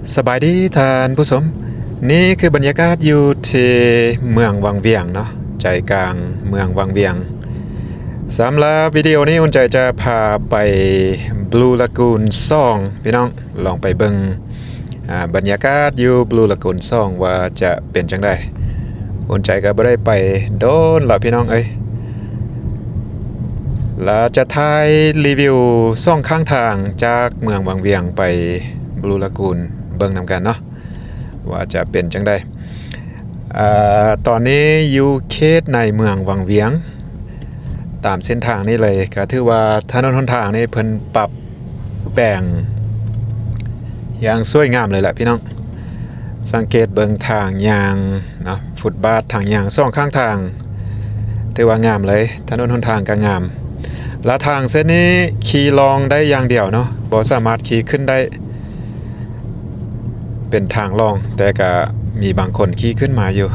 ສະບາຍດີທ່ານຜູ້ຊົມ, ນີ້ຄືບັນຍາກາດຢູ່ທີ່ເມືອງວັງວຽງເນາະ, ໃຈກາງເມືອງວັງວຽງ. ສຳລັບວິດີໂອນີ້ ອຸ່ນໃຈຈະພາໄປບລູລາກູນສອງ ພີ່ນ້ອງ, ລອງໄປເບິ່ງ ອາ ບັນຍາກາດຢູ່ບລູລາກູນສອງວ່າຈະເປັນຈັ່ງໃດ. ອຸ່ນໃຈກໍບໍ່ໄດ້ໄປດົນລະ ພີ່ນ້ອງເອີຍ, ລະຈະຖ່າຍຣີວິວສອງຂ້າງທາງຈາກເມືອງວັງວຽງໄປບລູລາກູນເບິ່ງນຳກັນເນາະ ວ່າຈະເປັນຈັ່ງໃດ. ອາ ຕອນນີ້ຢູ່ເຂດໃນເມືອງວັງວຽງ ຕາມເສັ້ນທາງນີ້ເລີຍ, ກໍຖືວ່າຖະໜົນຫົນທາງນີ້ເພິ່ນປັບແປງຢ່າງສວຍງາມເລີຍແຫຼະ ພີ່ນ້ອງ. ສັງເກດເບິ່ງທາງຍ່າງເນາະ, ຟຸດບາດທາງຍ່າງສອງຂ້າງທາງ ຖືວ່າງາມເລີຍ, ຖະໜົນຫົນທາງກໍງາມ. ລະທາງເສັ້ນນີ້ຂີ່ລ່ອງໄດ້ຢ່າງດຽວເນາະ, ບໍ່ສາມາດຂີ່ຂຶ້ນໄດ້. ເປັນທາງລ່ອງ, ແຕ່ກະມີບາງຄົນຂີ່ຂຶ້ນມາຢູ່.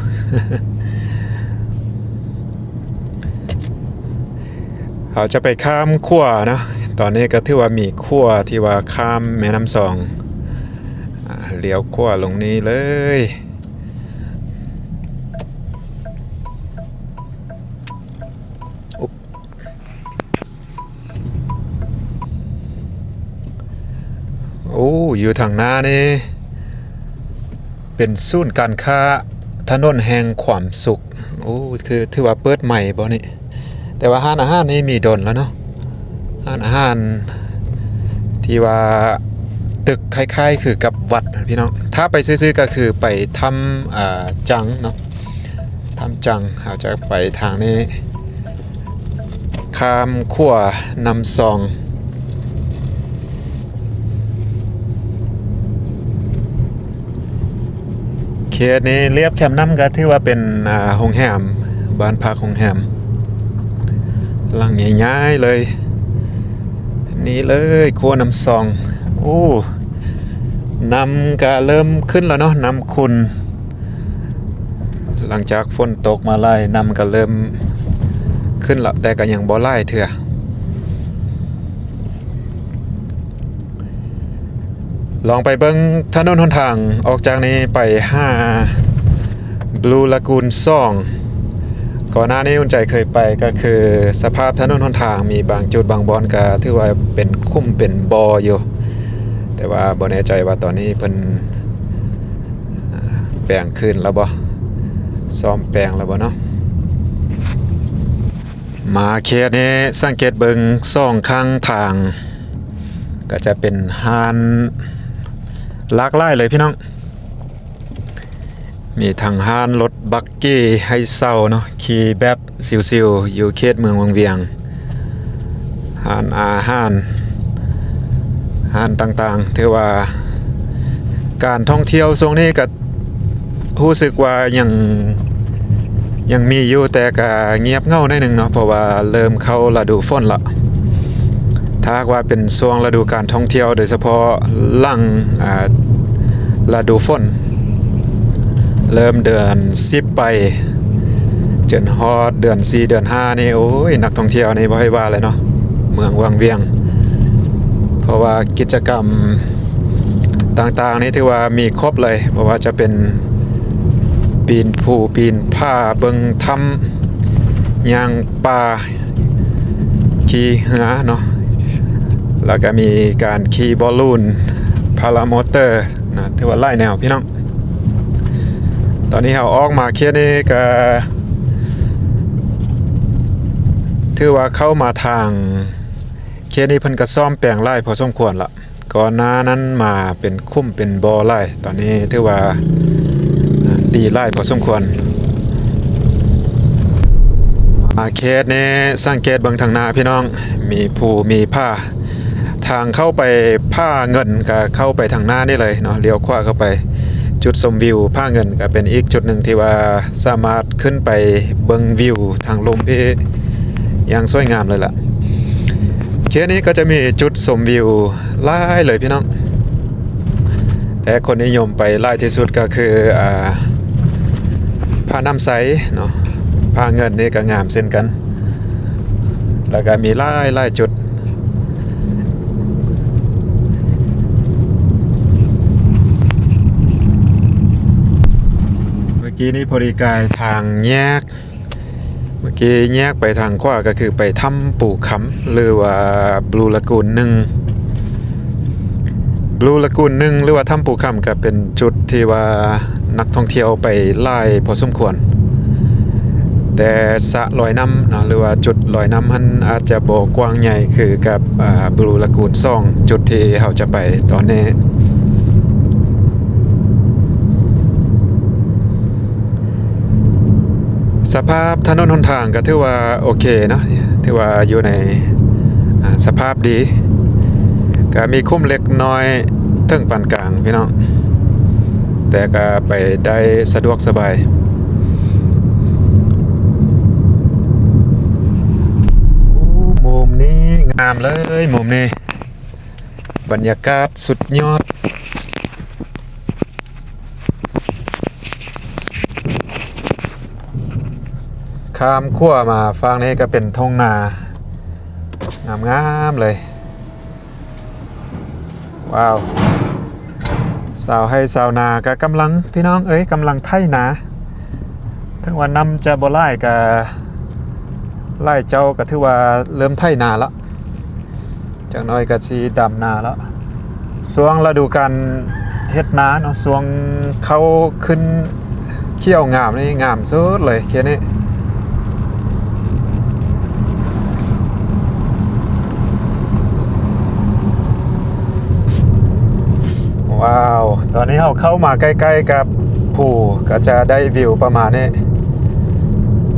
ເຮົາຈະໄປຂ້າມຂົວເນາະ, ຕອນນີ້ກໍຖືວ່າມີຂົວທີ່ວ່າຂ້າມແມ່ນ້ຳຊອງ, ອາ ລ້ຽວຂວາລົງນີ້ເລີຍ. ໂອ້ ຢູ່ທາງໜ້ານີ້ເປັນສູນການຄ້າ ຖະໜົນແຫ່ງຄວາມສຸກ. ໂອ້ ຄືຖືວ່າເປີດໃໝ່ບໍ່ນີ້? ແຕ່ວ່າຮ້ານອາຫານນີ້ມີດົນແລ້ວເນາະ, ຮ້ານອາຫານທີ່ວ່າຕຶກຄ້າຍໆຄືກັບວັດ ພີ່ນ້ອງ. ຖ້າໄປຊື່ໆກໍຄືໄປຖ້ຳ ອາ ຈັງເນາະ, ຖ້ຳຈັງ. ເຮົາຈະໄປທາງນີ້ ຂ້າມຂົວນ້ຳຊອງ. ເຂດນີ້ລຽບແຄມນ້ຳກໍຖືວ່າເປັນ ອາ ໂຮງແຮມ, ບ້ານພັກໂຮງແຮມ ຫຼັງໃຫຍ່ໆເລີຍ. ນີ້ເລີຍ ຂົວນ້ຳຊອງ. ໂອ້ ນ້ຳກະເລີ່ມຂຶ້ນແລ້ວເນາະ, ນ້ຳຂຸ່ນ. ຫຼັງຈາກຝົນຕົກມາຫຼາຍ, ນ້ຳກໍເລີ່ມຂຶ້ນແລ້ວ, ແຕ່ກໍຍັງບໍ່ຫຼາຍເທື່ອ. ລອງໄປເບິ່ງຖະໜົນຫົນທາງອອກຈາກນີ້ໄປຫາບລູລາກູນສອງ. ກ່ອນໜ້ານີ້ອຸ່ນໃຈເຄີຍໄປ, ກໍຄືສະພາບຖະໜົນຫົນທາງມີບາງຈຸດບາງບ່ອນກໍຖືວ່າເປັນຂຸມເປັນບໍ່ຢູ່, ແຕ່ວ່າບໍ່ແນ່ໃຈວ່າຕອນນີ້ເພິ່ນ ອາ ແປງຄືນແລ້ວບໍ່, ສ້ອມແປງແລ້ວບໍ່ເນາະ. ມາເຂດນີ້ສັງເກດເບິ່ງສອງຂ້າງທາງ ກໍຈະເປັນຮ້ານຫຼາກຫຼາຍເລີຍ ພີ່ນ້ອງ. ມີທັງຮ້ານລົດບັກກີໃຫ້ເຊົ່າເນາະ, ຂີ່ແບບຊິວໆ ຢູ່ເຂດເມືອງວັງວຽງ. ຮ້ານອາຫານ, ຮ້ານຕ່າງໆ, ຖືວ່າການທ່ອງທ່ຽວຊ່ວງນີ້ກໍຮູ້ສຶກວ່າຍັງ, ຍັງມີຢູ່, ແຕ່ກໍງຽບເຫງົາໜ້ອຍໜຶ່ງເນາະ, ເພາະວ່າເລີ່ມເຂົ້າລະດູຝົນລະ. ຖ້າຫາກວ່າເປັນຊ່ວງລະດູການທ່ອງທ່ຽວ, ໂດຍສະເພາະຫຼັງ, ອາ, ລະດູຝົນ, ເລີ່ມເດືອນສິບໄປ ຈົນຮອດເດືອນສີ່ ເດືອນຫ້ານີ້, ໂອ້ຍ ນັກທ່ອງທ່ຽວນີ້ບໍ່ໃຫ້ວ່າເລີຍເນາະ, ເມືອງວັງວຽງ. ເພາະວ່າກິດຈະກຳຕ່າງໆນີ້ຖືວ່າມີຄົບເລີຍ, ບໍ່ວ່າຈະເປັນປີນພູ, ປີນຜາ, ເບິ່ງຖ້ຳ, ຍ່າງປ່າ, ຂີ່ເຮືອເນາະ, ແລ້ວກໍມີການຂີ່ບອລລູນ ພາຣາມໍເຕີນະ, ຖືວ່າຫຼາຍແນວ ພີ່ນ້ອງ. ຕອນນີ້ເຮົາອອກມາເຂດນີ້ກໍຖືວ່າເຂົ້າມາທາງເຂດນີ້ ເພິ່ນກໍສ້ອມແປງຫຼາຍພໍສົມຄວນລະ. ກ່ອນໜ້ານັ້ນມາເປັນຂຸມເປັນບໍ່ຫຼາຍ, ຕອນນີ້ຖືວ່າ ອາ ດີຫຼາຍພໍສົມຄວນ. ອາ ເຂດນີ້ສັງເກດເບິ່ງທາງໜ້າ ພີ່ນ້ອງ, ມີພູມີຜາ. ທາງເຂົ້າໄປຜາເງິນກໍເຂົ້າໄປທາງໜ້ານີ້ເລີຍເນາະ, ລ້ຽວຂວາເຂົ້າໄປ. ຈຸດຊົມວິວຜາເງິນກໍເປັນອີກຈຸດໜຶ່ງທີ່ວ່າສາມາດຂຶ້ນໄປເບິ່ງວິວທາງລຸ່ມພີ້ຢ່າງສວຍງາມເລີຍລະ. ເຂດນີ້ກໍຈະມີຈຸດຊົມວິວຫຼາຍເລີຍ ພີ່ນ້ອງ, ແຕ່ຄົນນິຍົມໄປຫຼາຍທີ່ສຸດກໍຄື ອາ ຜານ້ຳໃສເນາະ, ຜາເງິນນີ້ກໍງາມເຊັ່ນກັນ. ແລ້ວກໍມີຫຼາຍໆຈຸດ. ກີ້ນີ້ພໍດີກາຍທາງແຍກ ເມື່ອກີ້ແຍກໄປທາງຂວາກໍຄືໄປຖ້ຳປູຄຳ ຫຼືວ່າບລູລາກູນໜຶ່ງ. ບລູລາກູນໜຶ່ງ ຫຼືວ່າຖ້ຳປູຄຳ ກໍເປັນຈຸດທີ່ວ່ານັກທ່ອງທ່ຽວໄປຫຼາຍພໍສົມຄວນ, ແຕ່ສະລອຍນ້ຳເນາະ ຫຼືວ່າຈຸດລອຍນ້ຳຫັ້ນອາດຈະບໍ່ກວ້າງໃຫຍ່ຄືກັບ ອາ ບລູລາກູນສອງ ຈຸດທີ່ເຮົາຈະໄປຕອນນີ້. ສະພາບຖະໜົນຫົນທາງກໍຖືວ່າໂອເຄເນາະ, ຖືວ່າຢູ່ໃນ ອາ ສະພາບດີ, ກໍມີຂຸມເລັກນ້ອຍເຖິງປານກາງພີ່ນ້ອງ, ແຕ່ກໍໄປໄດ້ສະດວກສະບາຍ. ໂອ້ ມຸມນີ້ງາມເລີຍ ມຸມນີ້ ບັນຍາກາດສຸດຍອດ. ຂ້າມຂົວມາຝັ່ງນີ້ກໍເປັນທົ່ງນາງາມໆເລີຍ. ວ້າວ ຊາວໄຮ່ຊາວນາກໍກຳລັງ ພີ່ນ້ອງເອີຍ ກຳລັງໄຖນາ. ເຖິງວ່ານ້ຳຈະບໍ່ຫຼາຍ ກໍຫຼາຍເຈົ້າກໍຖືວ່າເລີ່ມໄຖນາລະ. ຈັກໜ້ອຍກໍຊິດຳນາແລ້ວ. ຊ່ວງລະດູການເຮັດນາເນາະ, ຊ່ວງເຂົ້າຂຶ້ນຂຽວງາມນີ້ ງາມສຸດເລີຍເຂດນີ້. ວ້າວ ຕອນນີ້ເຮົາເຂົ້າມາໃກ້ໆກັບພູ ກໍຈະໄດ້ວິວປະມານນີ້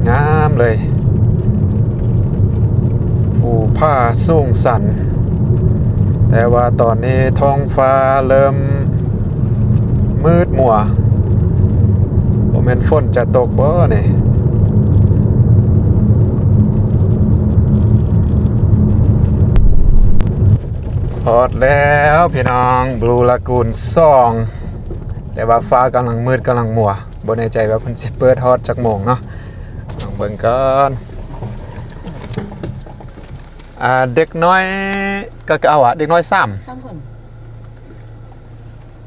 ງາມເລີຍ. ພູຜາສູງຊັນ, ແຕ່ວ່າຕອນນີ້ທ້ອງຟ້າເລີ່ມມືດມົວ, ບໍ່ແມ່ນຝົນຈະຕົກບໍ່ນີ້? ຮອດແລ້ວພີ່ນ້ອງ ບລູລາກູນສອງ, ແຕ່ວ່າຟ້າກຳລັງມືດ ກຳລັງມົວ, ບໍ່ແນ່ໃຈວ່າເພິ່ນຊິເປີດຮອດຈັກໂມງເນາະ, ລອງເບິ່ງກ່ອນ. ອ່າ ເດັກນ້ອຍ ກະ ກະເອົາອະ ເດັກນ້ອຍສາມ ສາມຄົນ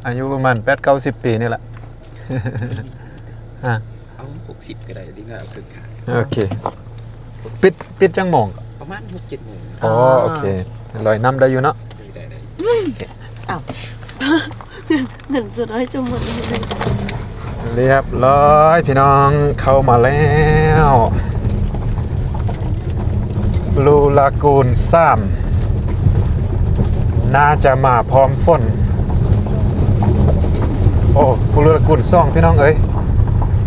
ອາຍຸປະມານແປດເກົ້າສິບປີນີ້ແຫຼະ. ຮະ ເອົາຫົກສິບກໍໄດ້ ເດັກນ້ອຍເອົາເຄິ່ງຂາ. ໂອເຄ ປິດ ປິດຈັກໂມງ? ປະມານຫົກເຈັດໂມງ. ອໍ ອໍ ໂອເຄ ລອຍນ້ຳໄດ້ຢູ່ເນາະ. ໄດ້ ໄດ້ ໄດ້. ອ້າວ ເງິນ ເງິນສະໄດ້ຈະໝົດ. ລຽບຮ້ອຍພີ່ນ້ອງ ເຂົ້າມາແລ້ວ ບລູລາກູນສາມ ໜ້າຈະມາພ້ອມຝົນ. ໂອ້ ບລູລາກູນສອງ ພີ່ນ້ອງເອີຍ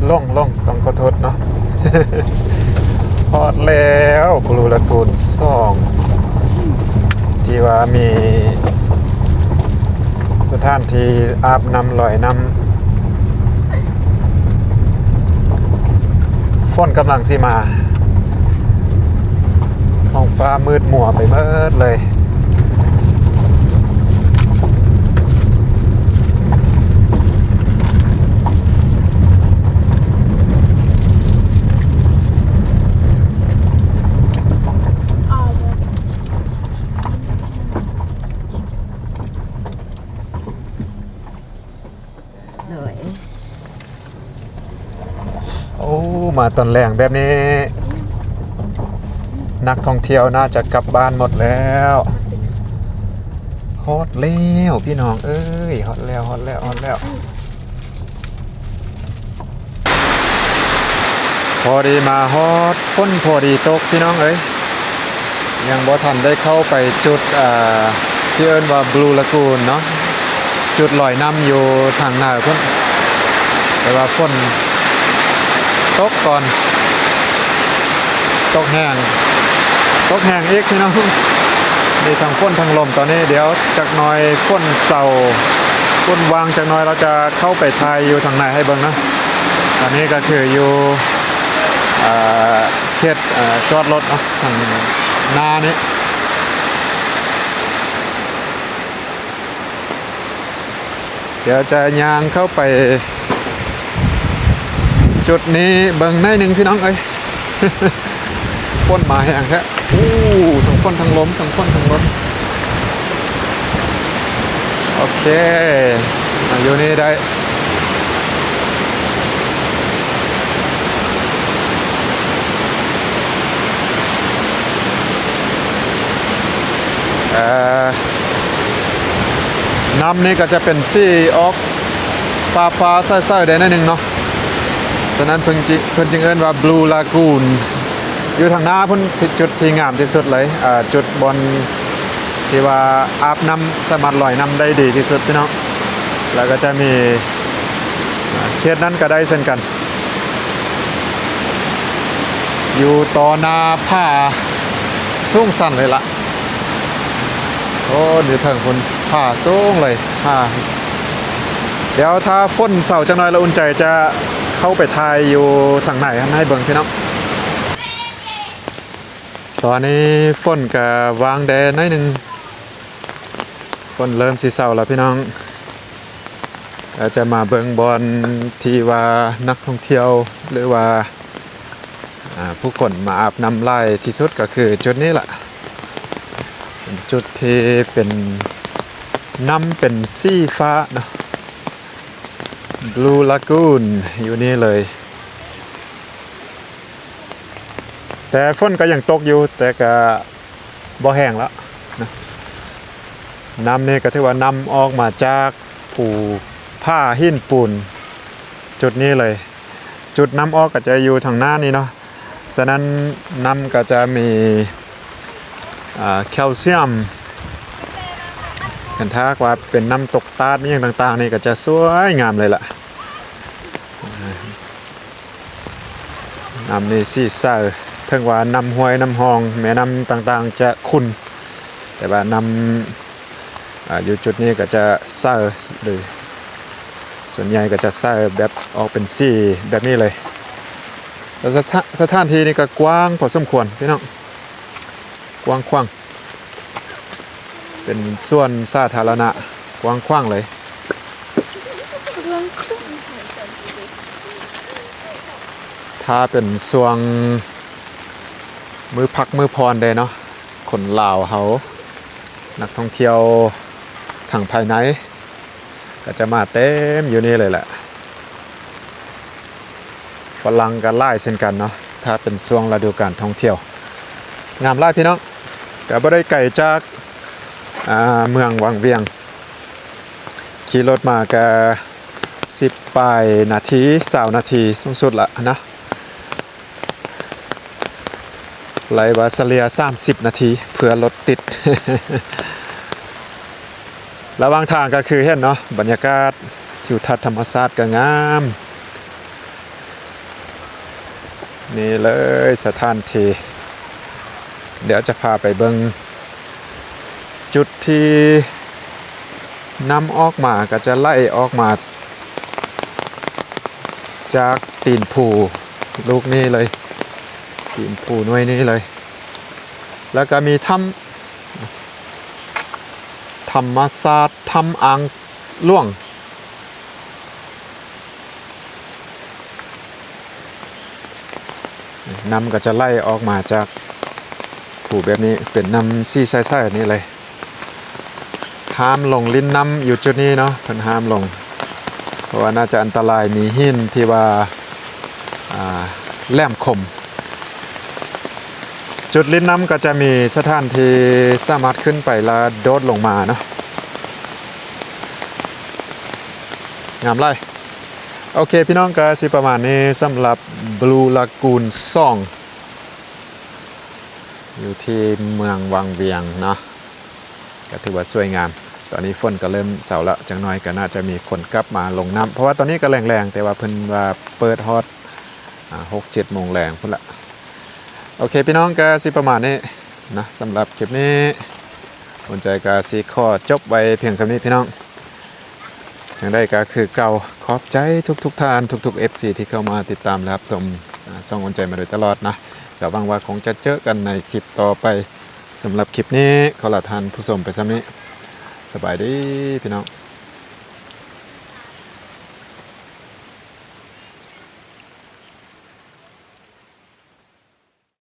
ຫຼົງ ຫຼົງ ຕ້ອງຂໍໂທດເນາະ. ຮອດແລ້ວ ບລູລາກູນສອງ ທີ່ວ່າມີສະຖານທີ່ອາບນ້ຳລອຍນ້ຳ. ຝົນກຳລັງຊິມາ, ທ້ອງຟ້າມືດມົວໄປເບິດເລີຍ. ໂອ້ ມາຕອນແລງແບບນີ້ ນັກທ່ອງທ່ຽວໜ້າຈະກັບບ້ານໝົດແລ້ວ. ຮອດແລ້ວພີ່ນ້ອງເອີຍ ຮອດແລ້ວ ຮອດແລ້ວ ຮອດແລ້ວ. ພໍດີມາຮອດ ຝົນພໍດີຕົກພີ່ນ້ອງເອີຍ. ຍັງບໍ່ທັນໄດ້ເຂົ້າໄປຈຸດ ອ່າ ທີ່ເອີ້ນວ່າບລູລາກູນເນາະ, ຈຸດລອຍນ້ຳຢູ່ທາງໜ້າພຸ້ນ, ແຕ່ວ່າຝົນຕົກກ່ອນ ຕົກແຮງ ຕົກແຮງອີກພີ່ນ້ອງ. ມີທັງຝົນທັງລົມຕອນນີ້. ດຽວຈັກໜ່ອຍຝົນເຊົາ ຝົນວ່າງຈັກໜ່ອຍ ເຮົາຈະເຂົ້າໄປຖ່າຍຢູ່ທາງໃນໃຫ້ເບິ່ງເນາະ. ອັນນີ້ກໍຄືຢູ່ ເຂດ ເອີ ຈອດລົດເນາະ ທາງໜ້ານີ້. ດຽວຈະຍ່າງເຂົ້າໄປຈຸດນີ້ເບິ່ງໜ້ອຍໜຶ່ງພີ່ນ້ອງເອີຍ. ຝົນມາແຮງແທ້. ໂອ້ ທັງຝົນທັງລົມ ທັງຝົນທັງລົມ. ໂອເຄ ມາຢູ່ນີ້ໄດ້. ເອີ ນ້ຳນີ້ກໍຈະເປັນສີອອກຟ້າໆ ໃສໆ ແດ່ໜ້ອຍໜຶ່ງເນາະ. ສະນັ້ນເພິ່ນຈຶ່ງ ເພິ່ນຈຶ່ງເອີ້ນວ່າ Blue Lagoon. ຢູ່ທາງໜ້າພຸ້ນ ທີ່ຈຸດທີ່ງາມທີ່ສຸດເລີຍ ເອີ ຈຸດບ່ອນທີ່ວ່າອາບນ້ຳ ສາມາດລອຍນ້ຳໄດ້ດີທີ່ສຸດ ພີ່ນ້ອງ. ແລ້ວກໍຈະມີ ເຂດນັ້ນກໍໄດ້ເຊັ່ນກັນ ຢູ່ຕໍ່ໜ້າຜາສູງຊັນເລີຍລະ. ໂອ້ ຢູ່ເທິງພຸ້ນ ຜາສູງເລີຍ ຜາ. ດຽວຖ້າຝົນເຊົາຈັກໜ້ອຍລະ ອຸ່ນໃຈຈະເຂົ້າໄປຖ່າຍຢູ່ທາງໃນຫັ້ນໃຫ້ເບິ່ງ ພີ່ນ້ອງ. ຕອນນີ້ຝົນກະວ່າງແດ່ໜ້ອຍໜຶ່ງ ຝົນເລີ່ມຊິເຊົາແລ້ວ ພີ່ນ້ອງ. ອາດຈະມາເບິ່ງບ່ອນທີ່ວ່ານັກທ່ອງທ່ຽວ ຫຼືວ່າ ອາ ຜູ້ຄົນມາອາບນ້ຳຫຼາຍທີ່ສຸດກໍຄືຈຸດນີ້ລະ ເປັນຈຸດທີ່ເປັນ ນ້ຳເປັນສີຟ້າເນາະ Blue Lagoon ຢູ່ນີ້ເລີຍ. ແຕ່ຝົນກໍຍັງຕົກຢູ່ ແຕ່ກໍບໍ່ແຫ້ງແລ້ວນະ. ນ້ຳນີ້ກໍຖືວ່ານຳອອກມາຈາກພູຜາຫີນປູນຈຸດນີ້ເລີຍ. ຈຸດນຳອອກກໍຈະຢູ່ທາງໜ້ານີ້ເນາະ. ສະນັ້ນນ້ຳກໍຈະມີ ອາ ແຄວຊຽມ. ຄັນຖ້າຫາກວ່າເປັນນ້ຳຕົກຕາດ ມີຫຍັງຕ່າງໆ ນີ້ກໍຈະສວຍງາມເລີຍລະ. ນ້ຳນີ້ສີໃສ ເຖິງວ່ານ້ຳຫ້ວຍນ້ຳຮ່ອງ ແມ່ນ້ຳຕ່າງໆ ຈະຂຸ່ນ ແຕ່ວ່ານ້ຳ ອາ ຢູ່ຈຸດນີ້ກໍຈະໃສ ຫຼືສ່ວນໃຫຍ່ກໍຈະໃສແບບອອກເປັນສີແບບນີ້ເລີຍ. ແລ້ວສະຖານ ສະຖານທີ່ນີ້ກໍກວ້າງພໍສົມຄວນ ພີ່ນ້ອງ ກວ້າງຂວາງ. ເປັນສວນສາທາລະນະກວ້າງຂວາງເລີຍ. ຖ້າເປັນຊ່ວງມື້ພັກມື້ຜ່ອນເດ້ເນາະ ຄົນລາວເຮົາ ນັກທ່ອງທ່ຽວທາງພາຍໃນ ກໍຈະມາເຕັມຢູ່ນີ້ເລີຍແຫຼະ. ຝຣັ່ງກໍຫຼາຍເຊັ່ນກັນເນາະ ຖ້າເປັນຊ່ວງລະດູການທ່ອງທ່ຽວ. ງາມຫຼາຍ ພີ່ນ້ອງ. ກໍບໍ່ໄດ້ໄກຈາກ ອາ ເມືອງວັງວຽງ ຂີ່ລົດມາກໍສິບປາຍນາທີ ຊາວນາທີສູງສຸດລະນະ. ໄລ່ວ່າສະເລ່ຍສາມສິບນາທີ ເພື່ອລົດຕິດ. ລະຫວ່າງທາງກໍຄືເຫັນເນາະ ບັນຍາກາດທິວທັດທຳມະຊາດກໍງາມ. ນີ້ເລີຍສະຖານທີ່ ດຽວຈະພາໄປເບິ່ງຈຸດທີ່ນ້ຳອອກມາ ກໍຈະໄຫຼອອກມາຈາກຕີນພູລູກນີ້ເລີຍ ຕີນພູໜ່ວຍນີ້ເລີຍ. ແລ້ວກໍມີຖ້ຳ ທຳມະຊາດ ຖ້ຳອ່າງຫຼວງ. ນ້ຳກໍຈະໄຫຼອອກມາຈາກພູແບບນີ້ ເປັນນ້ຳສີໃສໆ ນີ້ເລີຍ. ຫ້າມລົງຫຼິ້ນນ້ຳຢູ່ຈຸດນີ້ເນາະ ເພິ່ນຫ້າມລົງ ເພາະວ່າໜ້າຈະອັນຕະລາຍ ມີຫີນທີ່ວ່າ ອາ ແຫຼມຄົມ. ຈຸດຫຼິ້ນນ້ຳກໍຈະມີສະຖານທີ່ສາມາດຂຶ້ນໄປລະໂດດລົງມາເນາະ. ງາມຫຼາຍ. ໂອເຄ ພີ່ນ້ອງ ກໍຊິປະມານນີ້ ສຳລັບ Blue Lagoon ສອງ ຢູ່ທີ່ເມືອງວັງວຽງເນາະ ກໍຖືວ່າສວຍງາມ. ຕອນນີ້ຝົນກໍເລີ່ມເຊົາແລ້ວ ຈັກໜ້ອຍກໍໜ້າຈະມີຄົນກັບມາລົງນ້ຳ ເພາະວ່າຕອນນີ້ກໍແລງໆ ແຕ່ວ່າເພິ່ນວ່າເປີດຮອດ ອາ ຫົກເຈັດໂມງແລງພຸ້ນລະ. ໂອເຄ ພີ່ນ້ອງ ກໍຊິປະມານນີ້ນະ ສຳລັບຄລິບນີ້ ອຸ່ນໃຈກໍຊິຂໍຈົບໄວ້ພຽງສ່ຳນີ້ ພີ່ນ້ອງ. ຈັ່ງໃດກໍຄືເກົ່າ ຂອບໃຈທຸກໆທ່ານ ທຸກໆ ເອັຟຊີ ທີ່ເຂົ້າມາຕິດຕາມ ແລະ ຮັບຊົມ ອາ ຊ່ອງອຸ່ນໃຈມາໂດຍຕະຫຼອດນະ. ກໍຫວັງວ່າຄົງຈະເຈີກັນໃນຄລິບຕໍ່ໄປ. ສຳລັບຄລິບນີ້ ຂໍລາທ່ານຜູ້ຊົມໄປສ່ຳນີ້. ສະບາຍດີ ພີ່ນ້ອງ.